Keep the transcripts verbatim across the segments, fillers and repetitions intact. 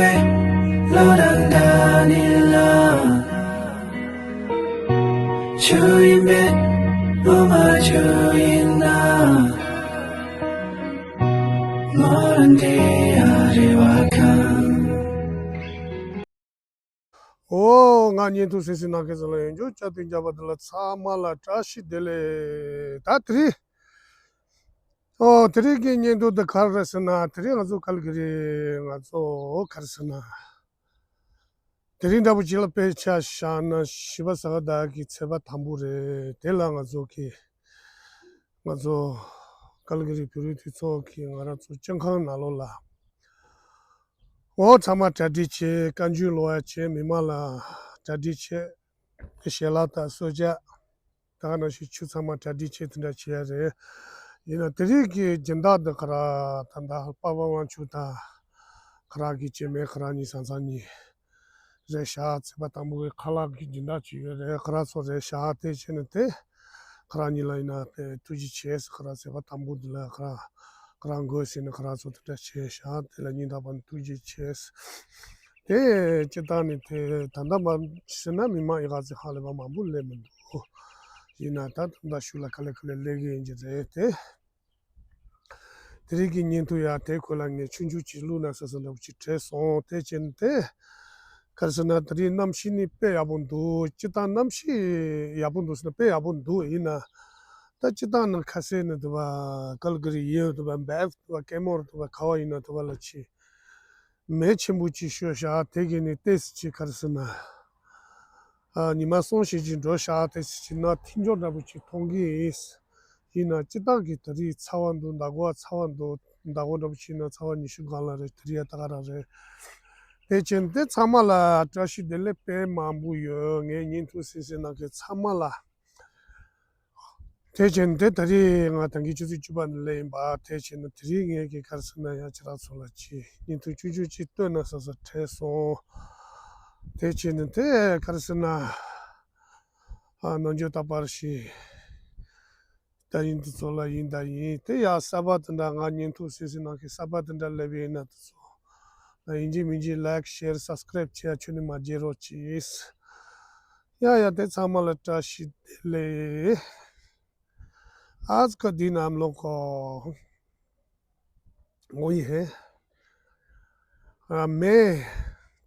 ལོ་དང་ཟླ་ནི་ལ། ཆུ་ཡིན་པས་ལོ་མ་ཆུ་ཡིན་ན། ལོ་རང་དེ་ཡ་རེ་བ་ཁང་། ཨོ། ང་བརྙན་ཐུང་གསན་གཟིགས་གནང་མཁན་ཚོ་ལ་ཡང་བསྐྱར་བསྐྱར་དུ་མཇལ་བ་འདི་ལ་ཚང་མ་ལ་བཀྲ་ཤིས་བདེ་ལེགས། ད་དེ་རིང་། ཨོ། དེ་རིང་གི་བརྙན་ཐུང་འདི་ག་རེ་རེད་ཟེར་ན། དེ་རིང་ང་ཚོ་ཀལ་གི་རི་ང་ཚོ་ག་རེ་ཟེར་ན། དེ་རིང་འདྲ་པོ་ཅིག་ལ་དཔེ་ཆ་བཞག་ན་བྱིས་པ་གཟའ་ཟླ་བ་གི་ཚེས་པ་དང་པོ་རེད། དེ་ལ་ང་ཚོ་གི་ང་ཚོ་ཀལ་གི་རི་བོད་རིགས་འཐུས་ཚོགས་ཀྱིས་ང་རང་ཚོ་སྤྱི་ཁང་ནང་ལོགས་ལ། འོ། ཚང་མ་གྲ་སྒྲིག་བྱས། བཀའ་འགྱུར་ཀློག་ཡ་བྱས། མི་མང་ལ་གྲ་སྒྲིག་བྱས། ཞལ་ལག་དང་གསོལ་ཇ། ད་ག་ནང་བཞིན་ཆུ་ཚང་མ་གྲ་སྒྲིག་བྱས་དེ་འདྲ་བྱས་ཡ་རེད། ཡིན་ན་དེ་རིང་གི་སྦྱིན་བདག་འདི་ག་ར་ད་ལྟ་པ་ཕ་དབང་ཕྱུག་དང་ག་ར་གི་སྐྱེ་དམན་ག་ར་གཉིས་ས་མཚམས་གཉིས་རེད་ཤག་ཚེས་པ་དང་པོ་གི་ཁ་ལག་གི་སྦྱིན་བདག་ཅིག་ཡོད་རེད། ག་ར་ཚོ་རེད་ཤག་དེ་བྱས་ནས་དེ་ག་ར་གཉིས་ལ་ཡིན་ན་དེ་ཐུགས་རྗེ་ཆེ་ཟེར། ག་ར་ཚེས་པ་དང་པོ་འདི་ལ་ག་ར་ག་ར་འགོད་ཟིན་ནས་ག་ར་ཚོ་དེ་འདྲ་བྱས་ཤག་དེ་ལ་སྙིང་ཐག་པ་ནས་ཐུགས་རྗེ་ཆེ་ཟེར། དེ་སྤྱིར་བཏང་ནས་དེ་ད་ལྟ་མ་ཟེར་ན་མི་མང་ཡག་ག་ཚོད་ཧ་ལས་པ་མང་པོ་སླེབས་མི་འདུག་ཡིན་ན་ད་དུང་ད་ཤུགས་ལ་ག་ལེ་ག་ལེ་སླེབས་ཀྱི་ཡིན་གྱི་རེད་དེ། དེ་རིང་གི་བརྙན་ཐུང་ཡང་དེ་ཁོ་ལ་ངས་ཆུང་ཆུང་ཅིག་བླུགས་ན་བསམ་བསམ་འདྲ་པོ་ཅིག་དྲན་སོང་། དེ་བྱས་ནས་དེ་ག་རེ་ཟེར་ན། དེ་རིང་གནམ་གཤིས་ནི་དཔེ་ཡག་པོ་འདུག་སྤྱིར་བཏང་གནམ་གཤིས་ཡག་པོ་འདུག་ཟེར་ན་དཔེ་ཡག་པོ་འདུག་ཡིན་ན་ད་སྤྱིར་བཏང་ནི་ཁ་སང་ནི་འདུག་པ། ཀལ་གི་རི་ཡིན་འདུག་པ། འབེབ་འདུག་པ། ཀེ་མོར་འདུག་པ། ག་བ་ཡིན་ན་འདུག་པ་ལ་ཕྱིན། མེ་ཆེན་པོ་ཅིག་ཤོར་ཤག་དེ་གི་ནི་ཏོག་ཙམ་ཅིག་ག་རེ་ཟེར་ན། ཨ། ཉི་མ་གསུམ་བཞི་ཅིག་འགྲོ་ཤག་ཏོག་ཙམ་ཅིག་ནག་ཐིང་ཀྱོག་འདྲ་པོ་ཅིག་མཐོང་གི་ཡིན། ཡིན་ན་སྤྱིར་བཏང་གི་དེ་རིང་ཚ་བ་འདུག་མདང་དགོང་ཚ་བ་འདུག་མདང་དགོང་འདྲ་པོ་ཅིག་ན་ཚ་བ་ཉི་ཤུ་སྒང་ལ་རེད། དེ་རིང་ཡ་ད་ག་རང་རེད། དེ་བྱས་ནས་དེ་ཚང་མ་ལ་བཀྲ་ཤིས་བདེ་ལེགས་དཔེ་མང་པོ་ཡོད། ངའི་བརྙན་ཐུང་གཟིགས་གཟིགས་གནང་མཁན་ཚང་མ་ལ། དེ་བྱས་ནས་དེ་ད་རེས་ང་ད་གིན་ཆུ་ཚོད་བཅུ་པ་ནས་སླེབས་ཡིན་པ། དེ་བྱས་ནས་དེ་རིང་ངས་ཀྱི་ག་རེ་ཟེར་ན་ཡང་ཁྱེད་རང་ཚོ་ལ་ཅིག་བརྙན་ཐུང་ཆུང་ཆུང་ཅིག་སྟོན་ན་བསམ་བསམ་དྲན་སོང་། དེ་བྱས་ནས་དེ་ག་རེ་ཟེར་ན། ཨ། ནམ་རྒྱུན་ད་པར་ཞིག་ད་ཡིན་དེ་ཚོ་ལ་ཡིན་ད་ཡིན། དེ་ཡང་གསར་པ་དེ་འདྲ་ང་བརྙན་ཐུང་གཟིགས་གཟིགས་གནང་མཁན་གསར་པ་དེ་འདྲ་སླེབས་ཡིན་ན་དེ་ཚོ་ལ་ཡིན་གཅིག་མིན་གཅིག་ལའིཀ་ཤེར་སབ་སི་ཀ་རེབ་བྱེད་ཡ་ཁྱོན་ནས་མ་བརྗེད་རོགས་གྱིས། ཡ་ཡ། དེ་ཚང་མ་ལ་བཀྲ་ཤིས་བདེ་ལེགས། आज का दिन हम लोग को वही है। अ, मई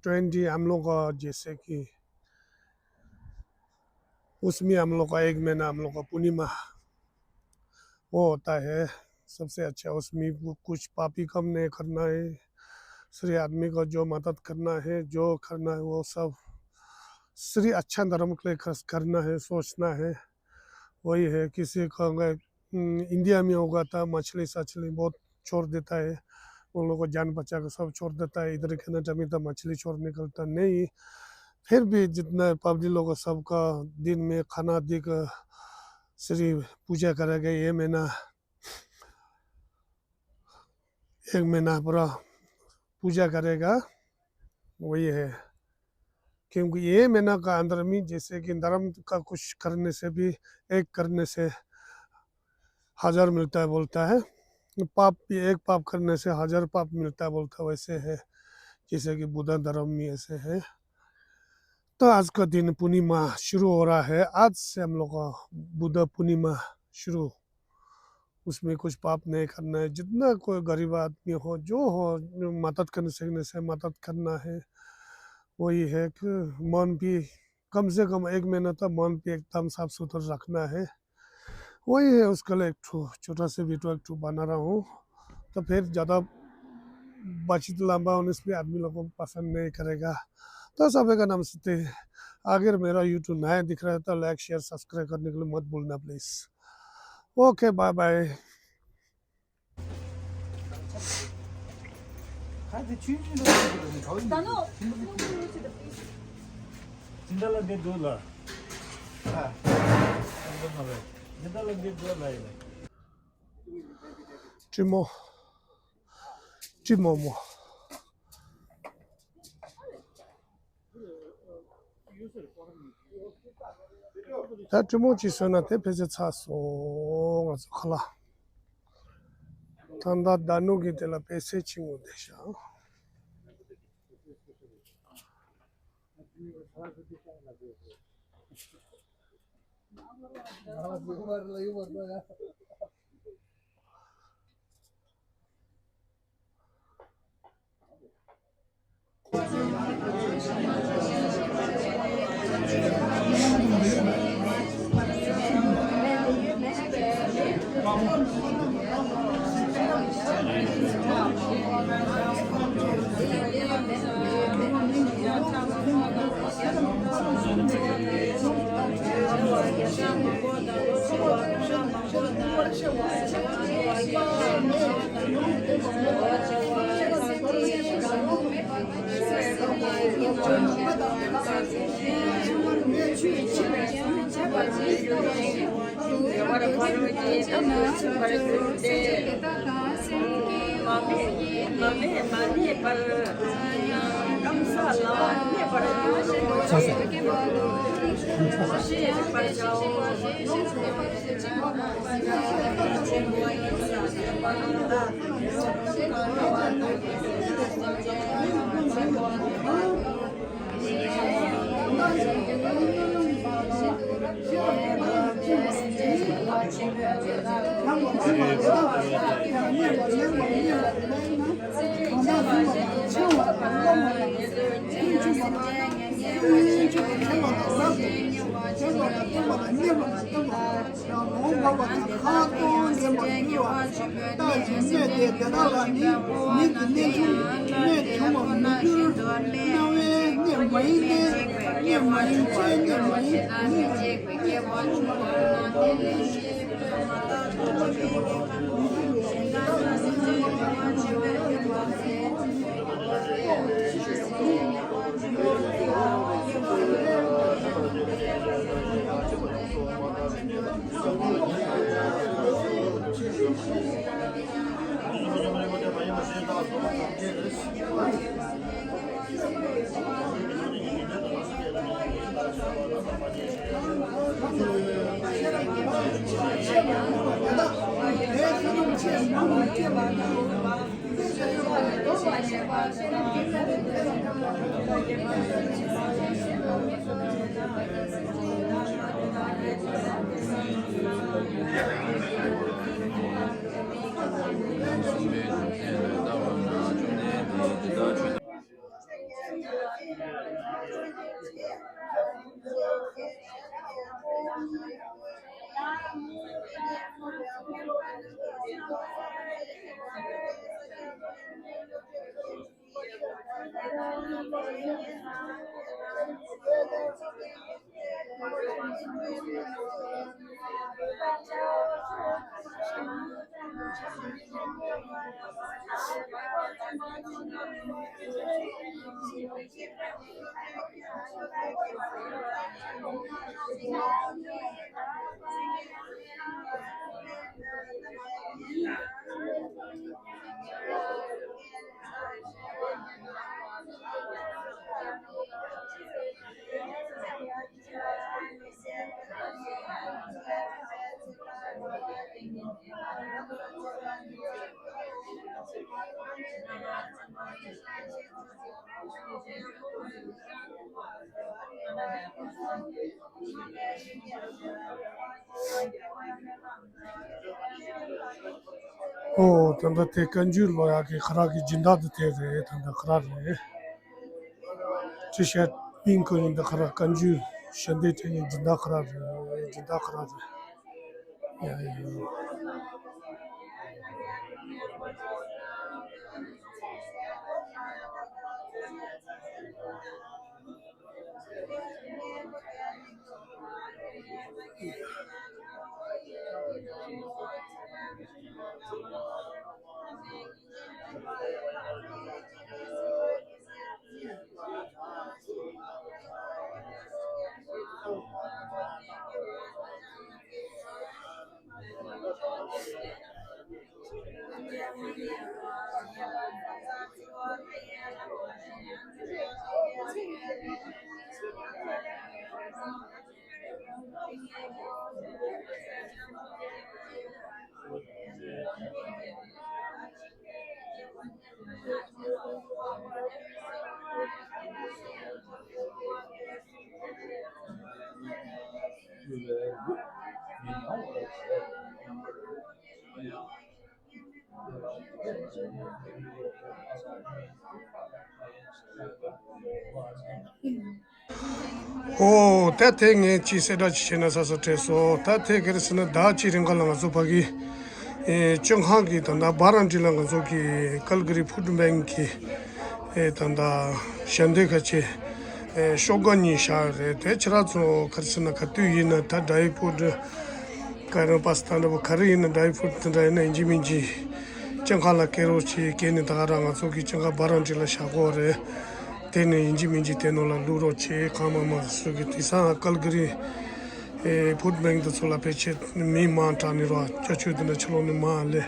ट्वेंटी हम लोग का, जैसे कि उसमें हम लोग का एक महीना हम लोग का पूर्णिमा वो होता है। सबसे अच्छा उसमें वो कुछ पाप ही काम नहीं करना है। श्री आदमी को जो मदद करना है, जो करना है, वो सब श्री अच्छा धर्म के लिए खर्च करना है, सोचना है। वही है, किसी को अगर, हम्म, इंडिया में होगा तो मछली सछली बहुत छोड़ देता है, उन लोग को जान बचा के सब छोड़ देता है। इधर कनाडा में तो मछली छोड़ निकलता नहीं। फिर भी जितना पब्लिक लोग सबका दिन में खाना देकर श्री पूजा करेगा, ये महीना, एक महीना पूरा पूजा करेगा, वही है। क्योंकि ये महीना का अंदर में जैसे कि धर्म का कुछ करने से भी, एक करने से हजार मिलता है बोलता है, पाप भी, एक पाप करने से हजार पाप मिलता है बोलता है, वैसे है। जैसे कि बुद्ध धर्म में ऐसे है। तो आज का दिन पूर्णिमा शुरू हो रहा है, आज से हम लोग का बुद्ध पूर्णिमा शुरू। उसमें कुछ पाप नहीं करना है। जितना कोई गरीब आदमी हो, जो हो, मदद करने सकने से मदद करना है। वही है कि मन भी कम से कम एक महीना तक मन भी एकदम साफ सुथरा रखना है। वही है, उसके लिए एक ठो छोटा से वीडियो एक ठो बना रहा हूँ। तो फिर ज़्यादा बातचीत लंबा होने से भी आदमी लोगों को पसंद नहीं करेगा। तो सभी का नमस्ते। अगर मेरा यूट्यूब नया दिख रहा है तो लाइक, शेयर, सब्सक्राइब करने के लिए मत भूलना please. Okay, bye bye. ཀྲི་མོ། ཀྲི་མོ་མོ། ད་ཀྲི་མོ་ཅིག་བཟོས་ན་དེ་ཕལ་ཆེར་ཚར་སོང་། ང་ཚོ་ཁ་ལག་ད་ལྟ་ཟླ་ནུབ་ཀྱི་དེ་ལ་པད་ཚལ་ཆེན་མོ་བསྡད་ཤག་ཡང་ལོང་བབ་པ་དང་ཁ་སྟོང་ལེན་པར་འགྱུར་བ། རྟག་ཅིང་གནས་དེ་དེ་དག་ལ་ནི་མིག་གི་གནས་ཆུང་གནས་ཆུང་བར་མི་འགྱུར། རྣ་བའི་གནས་མ་ཡིན་ཏེ། གནས་མ་ཡིན་ལྕེའི་གནས་མ་ཡིན། མིག་གི་གནས་མ་ཡིན། ཨོ། ད་ལྟ་དེ་བཀའ་འགྱུར་ཀློག་ཡག་གི་ཁ་རག་གི་སྦྱིན་བདག་འདི་དེ་རེད། ད་ལྟ་ཁ་རག་རེད། ཅི་བཤད་སྙིང་གི་ཡིན། ད་ཁ་རག་བཀའ་འགྱུར་ཞལ་འདེབས་དེ་ཡིན། སྦྱིན་བདག་ཁ་རག་རེད། སྦྱིན་བདག་ཁ་རག་རེད། ཡ་ཡ། ཨོ། ད་དེ་ངས་ཅིག་གསལ་བསྒྲགས་ཅིག་བྱས་ན་ས་ས་བྲེལ་སོང་། ད་དེ་ག་རེ་ཟེར་ན། ཟླ་གཅིག་རིང་ག་ལ་ང་ཚོ་ཕ་གི་ཨེ་བཙོན་ཁང་གི་ད་ལྟ་བྷ་ར་འདྲི་ལ་ང་ཚོ་གི་ཀལ་ག་རི་ཕུཌ་བེང་གི་ཨེ་ད་ལྟ་ཞལ་འདེབས་ཁ་ཆེ་ཨེ་ཤོག་སྒར་གཉིས་བཞག་རེད། དེ་ཁྱེད་རང་ཚོ་ག་རེ་ཟེར་ན། ག་དུས་ཡིན་ན་ད་ཌ་རའི་ཕུཌ་ག་རེ་པ་སི་ཏཱ་འདྲ་པོ་ག་རེ་ཡིན་ན། ཌ་རའི་ཕུཌ་དེ་འདྲ་ཡིན་ན་ཡིན་གཅིག་མིན་གཅིག་བཙོན་ཁང་ལ་སྐྱེལ་རོགས་བྱེད། སྐྱེལ་ནས་ད་ག་རང་ང་ཚོ་གི་བཙོན་ཁང་བྷ་ར་འདྲི་ལ་བཞག་དགོས་རེད། དེ་ནས་ཡིན་གཅིག་མིན་གཅིག་དེ་ནང་ལ་བླུག་རོགས་བྱེད། གང་མང་མང་ཞིག་གིས། དེང་སང་ཀལ་ག་རི་ཨེ་ཕུཌ་བེང་དེ་ཚོ་ལ་ཕལ་ཆེར་མི་མང་དྲགས་ནས་རོ། སྐྱ་ཆོས་དེ་འདྲ་ཕྱི་ལོགས་ནས་མང་ལས།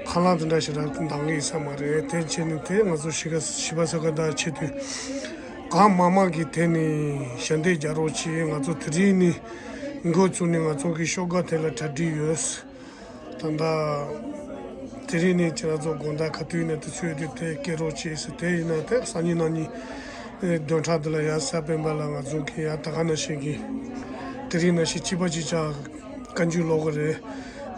ཁ་ལག་དེ་འདྲ་ཞིག་རག་འདང་གི་ཡོད་ས་མ་རེད། དེ་བྱས་ནས་དེ་ང་ཚོ་གཞིས་ཀ་གཞིས་པ་ས་ག་ཟླ་ཕྱེད་དུས་གང་མང་མང་གིས་དེ་ནས་ཞལ་འདེབས་རྒྱག་རོགས་བྱེད། ང་ཚོ་དེ་རིང་ནས་འགོ་བཙུགས་ནས་ང་ཚོ་གི་ཤོག་སྒར་དེ་ལ་གྲ་སྒྲིག་ཡོད། ད་ལྟ་དེ་རིང་ནས་ཁྱེད་རང་ཚོ་དགོང་དག་ག་དུས་ཡིན་ན་དུས་ཚོད་དེ་དེ་སྐྱེལ་རོགས་བྱེད་ཟེར། དེ་ཡིན་ན་དེ་སང་ཉིན་གནངས་ཉིན་ཨེ་བདུན་ཕྲག་འདི་ལ་ཡང་གཟའ་སྤེན་པ་ལ་ང་ཚོ་གི་ཡང་ད་ག་ནང་བཞིན་གྱི་དེ་རིང་ནང་བཞིན་གཅིག་པ་གཅིག་རྐྱང་བཀའ་འགྱུར་ཀློག་གི་རེད།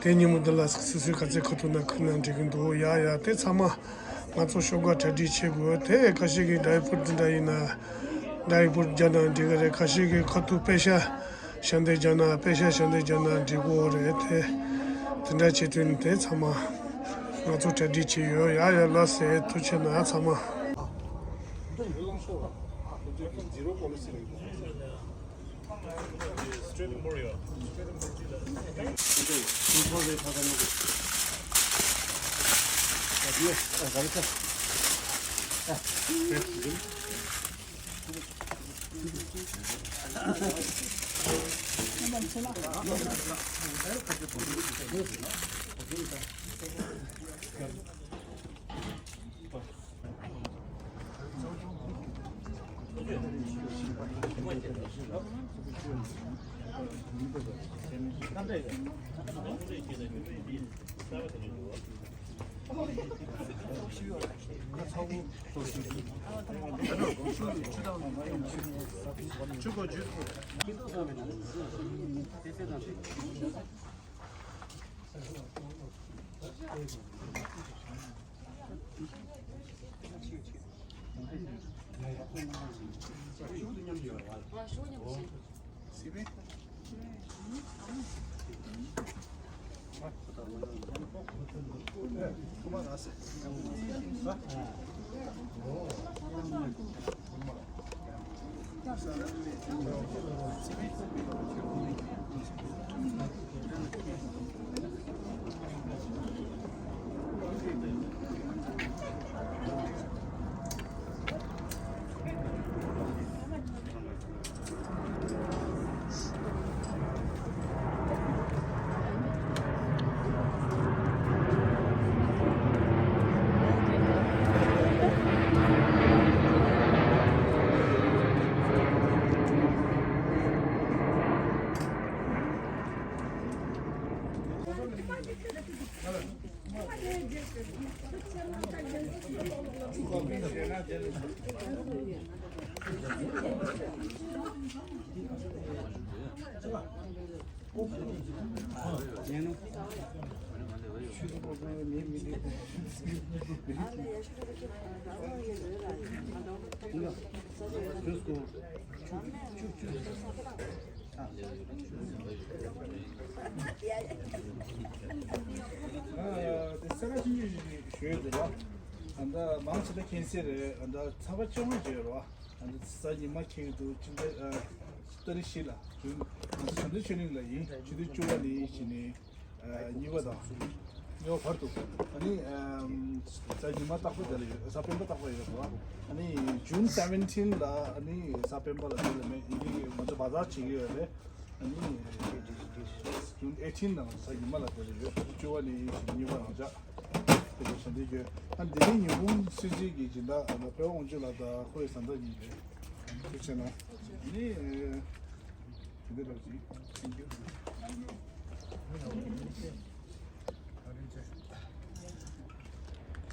དེ་ཉིན་མོ་འདི་ལ་སོ་སོའི་ག་ཚོད་ཁ་ཐུག་ན་ཁུར་ན་འགྲིག་གི་འདུག། ཡ་ཡ། དེ་ཚང་མ་ང་ཚོ་ཤོག་སྒར་གྲ་སྒྲིག་བྱེད་དགོས། དེ་ཁ་ཤས་ཀྱིས་ཌ་རའི་ཕུཌ་འདི་འདྲ་ཡིན་ན་ཌ་རའི་ཕུཌ་རྒྱག་ན་འགྲིག་གི་རེད། ཁ་ཤས་ཀྱིས་ཁ་ཐུག་པེ་ཤ་ཞལ་འདེབས་རྒྱག་ན། པེ་ཤ་ཞལ་འདེབས་རྒྱག་ན་འགྲིག་གི་རེད། དེ་དེ་འདྲ་བྱེད་དུས་ནི་དེ་ཚང་མ་ང་ཚོ་གྲ་སྒྲིག་བྱས་ཡོད། ཡ་ཡ། ལགས་སེ། ཐུགས་རྗེ་གནང་ཚང་མ། ཨ་དེ་ས་ཆ་ཆུང་ཆུང་ཞིག་ཞུ་ཡོད་འདུག་ལ། ཨ་ད་མང་ཆེ་ད་ཁྱེད་སེ་རེད། ཨ་ད་ཚགས་པར་བཅོ་ལྔ་བརྗོད་རོགས། ཨ་ད་གཟའ་ཉི་མ་ཁྱེད་ཀྱི་འདུག་སྤྱི་ཟླ་ཨ་ཏ་རིག་བཞི་ལ། ང་ཚོ་བྱང་ཆུབ་ཆོས་གླིང་ལ་ཡིན། ཆུ་ཚོད་བཅུ་པ་ནས་བྱས་ནས་ཨ་གཉིས་པ་དང་གཉིས་པ་བར་དུ། ཨ་ནི་ཨམ་གཟའ་ཉི་མ་རྟག་པར་དེ་ལ་ཡོད། གཟའ་སྤེན་པ་རྟག་པར་ཡོད་རེད་བ། ཨ་ནི་June seventeen ལ་ཨ་ནི་གཟའ་སྤེན་པ་ལ་དེ་ལ་མེད། ཡིན་གྱི་ང་ཚོ་བ་ཛར་བྱེད་ཀྱི་ཡོད་རེད། ཨ་ནི་June eighteen ནང་གཟའ་ཉི་མ་ལ་དེ་ལ་ཡོད། བཅུ་པ་ནས་གཉིས་པ་རང་འཇགས་དེ་ལ་ཞལ་འདེབས་ཡོད། ཨ་འདི་ནི་ཉི་ཧོང་སྲིད་འཛིན་གྱི་སྦྱིན་བདག་ཨ་ནི་བོད་དབང་ཕྱུག་ལགས་དང་ཁོའི་བཟའ་ཟླ་གཉིས་རེད། ཐུགས་རྗེ་གནང་། ཨ་ནི། དེ་འདྲ་ཅིག Thank you.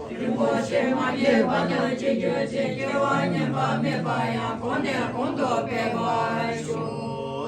རིན་པོ་ཆེ་མ་སྐྱེས་པ་དང་གཅིག་གྱུར་ཅན། སྐྱེ་བ་ངན་པ་མེད་པ་ཡང་གོང་ནས་གོང་དུ་འཕེལ་བར་ཤོག།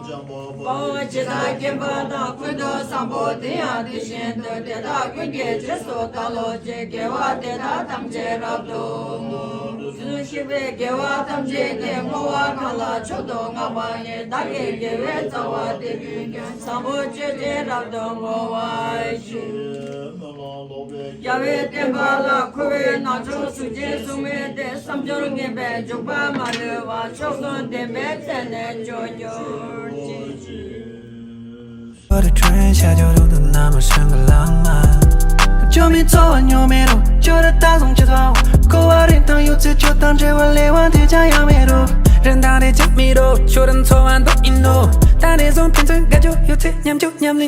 དཔའ་བོ་ཇི་ལྟར་མཁྱེན་པ་དང་། ཀུན་ཏུ་བཟང་པོ་དེ་ཡང་དེ་བཞིན་དུ། དེ་དག་ཀུན་གྱི་རྗེས་སུ་བདག་སློབ་ཅིང་། དགེ་བ་འདི་དག་ཐམས་ཅད་རབ་ཏུ་བསྔོ། དེ་བཞིན་གཤེགས་པའི་དགེ་བ་ཐམས་ཅད་ཀྱི་བསྔོ་བ་གང་ལ་མཆོག་ཏུ་བསྔགས་པ་ཉིད་བདག་གི་དགེ་བའི་རྩ་བ་དེ་ཀུན་ཀྱང་། བཟང་པོ་སྤྱོད་ཅིང་རབ་ཏུ་བསྔོ་བར་ཞུ། རྒྱལ་བའི་བསྟན་པ་ལ་འཁོར་བའི་ནག་ཕྱོགས་ཟུག་ཅན་གཟུགས་མེད་དེ། བསམ་སྦྱོར་ངན་པའི་འཇུག་པ་མ་ལུས་པ། མཆོག་གསུམ་བདེན་པའི་ཚད་ནས་འཇོག་གྱུར་ཅིག། 我的春夏秋冬的那么深个浪漫，就没昨晚又没路，就得打从起头。过往人当有次就当这晚累完的家也没路，人当得家没路，就等昨晚都一路，但那种平常感觉有次念就念你